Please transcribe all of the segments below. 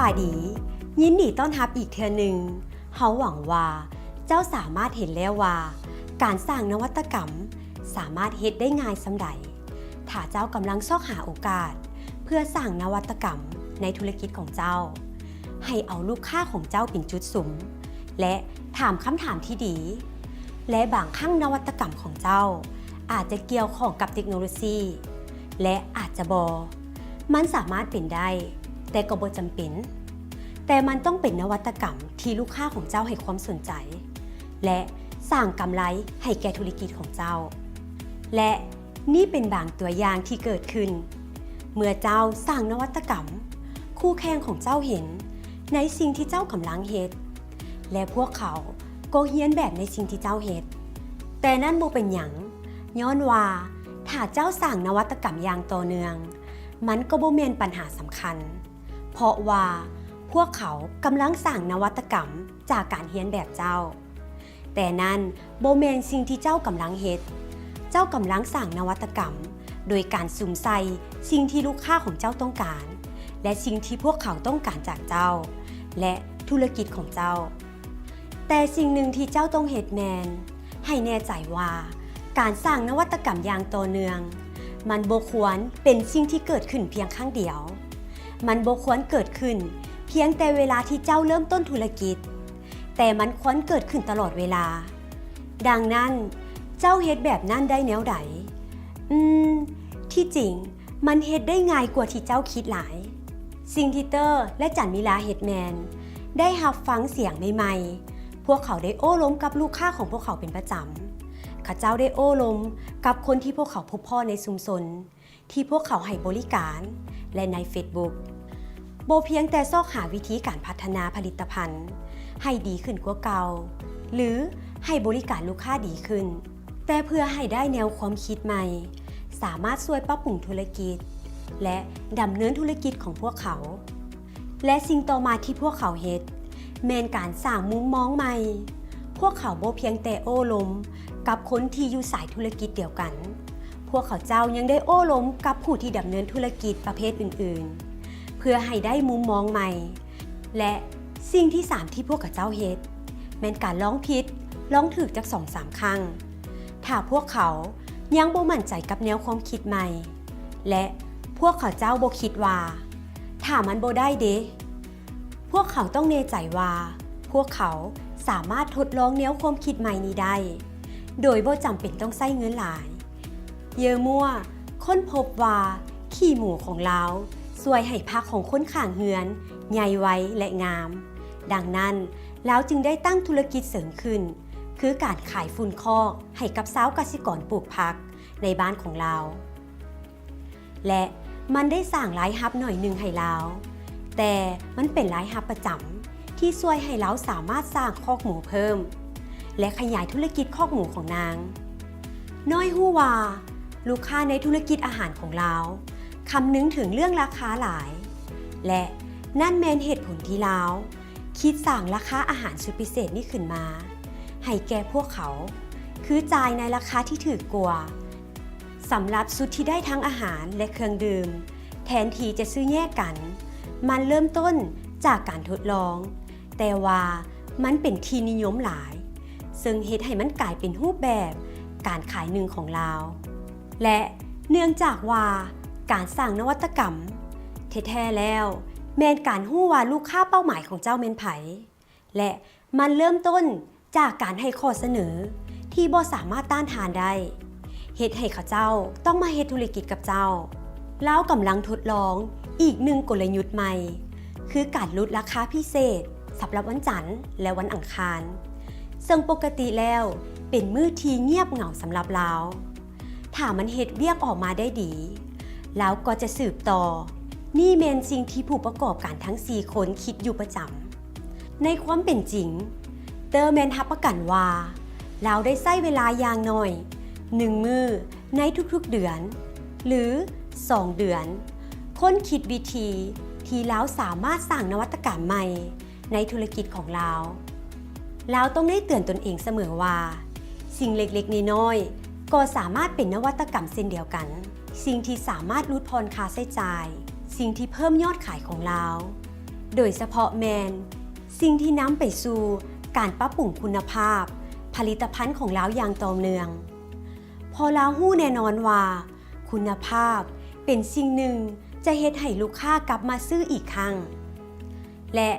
ອາດີ ຍິນດີຕ້ອນຮັບອີກເທື່ອໜຶ່ງ. ເຮົາຫວັງວ່າເຈົ້າສາມາດເຫັນແລ້ວວ່າ ການສ້າງນະວັດຕະກຳສາມາດເຮັດໄດ້ງ່າຍສ່ຳໃດ ຖ້າເຈົ້າກຳລັງຊອກຫາໂອກາດເພື່ອສ້າງນະວັດຕະກຳໃນທຸລະກິດຂອງເຈົ້າ. ໃຫ້ເອົາລູກຄ້າຂອງເຈົ້າເປັນຈຸດສຸມ ແລະ ຖາມຄຳຖາມທີ່ດີ ແລະ ບາງຄັ້ງນະວັດຕະກຳຂອງເຈົ້າອາດຈະກ່ຽວຂ້ອງກັບເຕັກໂນໂລຊີ ແລະ ອາດຈະບໍ່. ມັນສາມາດເປັນໄດ້, ແຕ່ກໍບໍ່ຈຳເປັນ. ແຕ່ມັນຕ້ອງເປັນນະວັດຕະກຳທີ່ລູກຄ້າຂອງເຈົ້າໃຫ້ຄວາມສົນໃຈ ແລະ ສ້າງກຳໄລໃຫ້ແກ່ທຸລະກິດຂອງເຈົ້າ. ແລະ ນີ້ເປັນບາງຕົວຢ່າງທີ່ເກີດຂຶ້ນ. ເມື່ອເຈົ້າສ້າງນະວັດຕະກຳ, ຄູ່ແຂ່ງຂອງເຈົ້າເຫັນໃນສິ່ງທີ່ເຈົ້າກຳລັງເຮັດ ແລະ ພວກເຂົາກໍຮຽນແບບໃນສິ່ງທີ່ເຈົ້າເຮັດ. ແຕ່ນັ້ນບໍ່ເປັນຫຍັງ, ຍ້ອນວ່າຖ້າເຈົ້າສ້າງນະວັດຕະກຳຢ່າງຕໍ່ເນື່ອງ, ມັນກໍບໍ່ແມ່ນບັນຫາສຳຄັນ, ເພາະວ່າພວກເຂົາກຳລັງສ້າງນະວັດຕະກຳຈາກການຮຽນແບບເຈົ້າ. ແຕ່ນັ້ນບໍ່ແມ່ນສິ່ງທີ່ເຈົ້າກຳລັງເຮັດ. ເຈົ້າກຳລັງສ້າງນະວັດຕະກຳໂດຍການສຸມໃສ່ສິ່ງທີ່ລູກຄ້າຂອງເຈົ້າຕ້ອງການ ແລະ ສິ່ງທີ່ພວກເຂົາຕ້ອງການຈາກເຈົ້າ ແລະ ທຸລະກິດຂອງເຈົ້າ. ແຕ່ສິ່ງໜຶ່ງທີ່ເຈົ້າຕ້ອງເຮັດແມ່ນ ໃຫ້ແນ່ໃຈວ່າການສ້າງນະວັດຕະກຳຢ່າງຕໍ່ເນື່ອງ ມັນບໍ່ຄວນເປັນສິ່ງທີ່ເກີດຂຶ້ນພຽງຄັ້ງດຽວ. ມັນບໍ່ຄວນເກີດຂຶ້ນພຽງແຕ່ເວລາທີ່ເຈົ້າເລີ່ມຕົ້ນທຸລະກິດ, ແຕ່ມັນຄວນເກີດຂຶ້ນຕະຫຼອດເວລາ. ດັ່ງນັ້ນ, ເຈົ້າເຮັດແບບນັ້ນໄດ້ແນວໃດ? ອືມ, ທີ່ຈິງ, ມັນເຮັດໄດ້ງ່າຍກວ່າທີ່ເຈົ້າຄິດຫຼາຍ. ສິ່ງທີ່ເຕີ ແລະ ຈັນມິລາເຮັດແມ່ນ ໄດ້ຮັບຟັງສຽງໃໝ່ໆ. ພວກເຂົາໄດ້ໂອ້ລົມກັບລູກຄ້າຂອງພວກເຂົາເປັນປະຈຳ. ເຂົາເຈົ້າໄດ້ໂອ້ລົມກັບຄົນທີ່ພວກເຂົາພົບພໍ້ໃນຊຸມຊົນ ທີ່ພວກເຂົາໃຫ້ບໍລິການ ແລະ ໃນເຟສບຸກ. ບໍ່ພຽງແຕ່ຊອກຫາວິທີການພັດທະນາຜະລິດຕະພັນໃຫ້ດີຂຶ້ນກວ່າເກົ່າ ຫຼື ໃຫ້ບໍລິການລູກຄ້າດີຂຶ້ນ, ແຕ່ເພື່ອໃຫ້ໄດ້ແນວຄວາມຄິດໃໝ່, ສາມາດຊ່ວຍປັບປຸງທຸລະກິດ ແລະ ດຳເນີນທຸລະກິດຂອງພວກເຂົາ. ແລະ ສິ່ງຕໍ່ມາທີ່ພວກເຂົາເຮັດ ແມ່ນການສ້າງມຸມມອງໃໝ່. ພວກເຂົາບໍ່ພຽງແຕ່ໂອ້ລົມກັບຄົນທີ່ຢູ່ສາຍທຸລະກິດດຽວກັນ, ພວກເຂົາເຈົ້າຍັງໄດ້ໂອ້ລົມກັບຜູ້ທີ່ດຳເນີນທຸລະກິດປະເພດອື່ນໆ ເພື່ອໃຫ້ໄດ້ມຸມມອງໃໝ່. ແລະ ສິ່ງທີສາມທີ່ພວກເຂົາເຈົ້າເຮັດ ແມ່ນການລອງຜິດລອງຖືກຈັກສອງສາມຄັ້ງ. ຖ້າພວກເຂົາຍັງບໍ່ໝັ້ນໃຈກັບແນວຄວາມຄິດໃໝ່ ແລະ ພວກເຂົາເຈົ້າບໍ່ຄິດວ່າ ຖ້າມັນບໍ່ໄດ້ເດ? ພວກເຂົາຕ້ອງແນ່ໃຈວ່າພວກເຂົາສາມາດທົດລອງແນວຄວາມຄິດໃໝ່ນີ້ໄດ້ ໂດຍບໍ່ຈຳເປັນຕ້ອງໃຊ້ເງິນຫຼາຍ. ເຢີມົວຄົ້ນພົບວ່າຂີ້ໝູຂອງລາວຊ່ວຍໃຫ້ຜັກຂອງຄົນຂ້າງເຮືອນໃຫຍ່ໄວ ແລະ ງາມ. ດັ່ງນັ້ນ, ລາວຈຶ່ງໄດ້ຕັ້ງທຸລະກິດເສີມຂຶ້ນ, ຄືການຂາຍຝຸ່ນຄອກໃຫ້ກັບຊາວກະສິກອນປູກຜັກໃນບ້ານຂອງລາວ. ແລະ ມັນໄດ້ສ້າງລາຍຮັບໜ້ອຍໜຶ່ງໃຫ້ລາວ, ແຕ່ມັນເປັນລາຍຮັບປະຈຳທີ່ຊ່ວຍໃຫ້ລາວສາມາດສ້າງຄອກໝູເພີ່ມ ແລະ ຂະຫຍາຍທຸລະກິດຄອກໝູຂອງນາງ. ນ້ອຍຮູ້ວ່າ ລູກຄ້າໃນທຸລະກິດອາຫານຂອງລາວຄຳນຶງເຖິງເລື່ອງລາຄາຫຼາຍ ແລະ ນັ້ນແມ່ນເຫດຜົນທີ່ລາວຄິດສ້າງລາຄາອາຫານສຸດພິເສດນີ້ຂຶ້ນມາໃຫ້ແກ່ພວກເຂົາ, ຄືຈ່າຍໃນລາຄາທີ່ຖືກກວ່າ ສຳລັບຊຸດທີ່ໄດ້ທັງອາຫານ ແລະ ເຄື່ອງດື່ມ, ແທນທີ່ຈະຊື້ແຍກກັນ. ມັນເລີ່ມຕົ້ນຈາກການທົດລອງ, ແຕ່ວ່າມັນເປັນທີ່ນິຍົມຫຼາຍ, ເຊິ່ງເຮັດໃຫ້ມັນກາຍເປັນຮູບແບບການຂາຍໜຶ່ງຂອງລາວ. ແລະ ເນື່ອງຈາກວ່າການສ້າງນະວັດຕະກຳແທ້ໆແລ້ວ ແມ່ນການຮູ້ວ່າລູກຄ້າເປົ້າໝາຍຂອງເຈົ້າແມ່ນໃຜ ແລະ ມັນເລີ່ມຕົ້ນຈາກການໃຫ້ຂໍ້ສະເໜີທີ່ບໍ່ສາມາດຕ້ານທານໄດ້, ເຮັດໃຫ້ເຂົາເຈົ້າຕ້ອງມາເຮັດທຸລະກິດກັບເຈົ້າ. ລາວກຳລັງທົດລອງອີກໜຶ່ງກົນລະຍຸດໃໝ່, ຄືການຫຼຸດລາຄາພິເສດສຳລັບວັນຈັນ ແລະ ວັນອັງຄານ, ເຊິ່ງປົກກະຕິແລ້ວເປັນມື້ທີ່ງຽບເຫງົາສຳລັບລາວ. ຖ້າມັນເຮັດວຽກອອກມາໄດ້ດີ, ລາວກໍຈະສືບຕໍ່. ນີ້ແມ່ນສິ່ງທີ່ຜູ້ປະກອບການທັງສີ່ຄົນຄິດຢູ່ປະຈຳ. ໃນຄວາມເປັນຈິງ, ເຕີແມ່ນຮັບປະກັນວ່າ ລາວໄດ້ໃຊ້ເວລາຢ່າງໜ້ອຍໜຶ່ງມື້ໃນທຸກໆເດືອນ ຫຼື ສອງເດືອນ, ຄົ້ນຄິດວິທີທີ່ລາວສາມາດສ້າງນະວັດຕະກຳໃໝ່ ໃນທຸລະກິດຂອງລາວ. ລາວຕ້ອງໄດ້ເຕືອນຕົນເອງສະເໝີວ່າ ສິ່ງເລັກໆນ້ອຍໆກໍສາມາດເປັນນະວັດຕະກຳເຊັ່ນດຽວກັນ, ສິ່ງທີ່ສາມາດຫຼຸດຜ່ອນຄ່າໃຊ້ຈ່າຍ, ສິ່ງທີ່ເພີ່ມຍອດຂາຍຂອງລາວ. ໂດຍສະເພາະແມ່ນສິ່ງທີ່ນຳໄປສູ່ການປັບປຸງຄຸນນະພາບຜະລິດຕະພັນຂອງລາວຢ່າງຕໍ່ເນື່ອງ, ເພາະລາວຮູ້ແນ່ນອນວ່າຄຸນນະພາບເປັນສິ່ງໜຶ່ງຈະເຮັດໃຫ້ລູກຄ້າກັບມາຊື້ອີກຄັ້ງ. ແລະ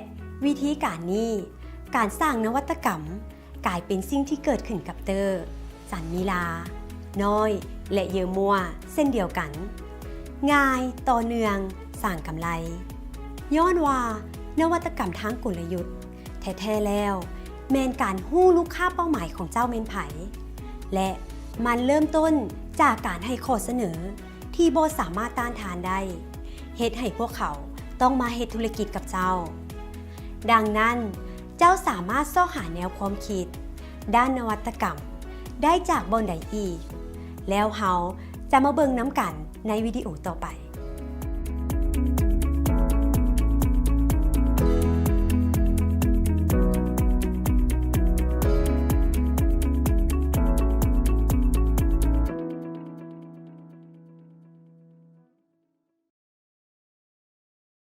ວິທີການນີ້, ການສ້າງນະວັດຕະກຳ ກາຍເປັນສິ່ງທີ່ເກີດຂຶ້ນກັບເຕີ, ຈັນມີລາ, ນ້ອຍ ແລະ ເຢີມົວເຊັ່ນດຽວກັນ. ງ່າຍ, ຕໍ່ເນື່ອງ, ສ້າງກຳໄລ. ຍ້ອນວ່ານະວັດຕະກຳທາງກົນລະຍຸດແທ້ໆແລ້ວ ແມ່ນການຮູ້ລູກຄ້າເປົ້າໝາຍຂອງເຈົ້າແມ່ນໃຜ ແລະ ມັນເລີ່ມຕົ້ນຈາກການໃຫ້ຂໍ້ສະເໜີທີ່ບໍ່ສາມາດຕ້ານທານໄດ້, ເຮັດໃຫ້ພວກເຂົາຕ້ອງມາເຮັດທຸລະກິດກັບເຈົ້າ. ດັ່ງນັ້ນ, ເຈົ້າສາມາດຊອກຫາແນວຄວາມຄິດດ້ານນະວັດຕະກຳໄດ້ຈາກບ່ອນໃດອີກ? ແລ້ວເຮົາຈະມາເບິ່ງນຳກັນໃນວິດີໂອຕໍ່ໄປ.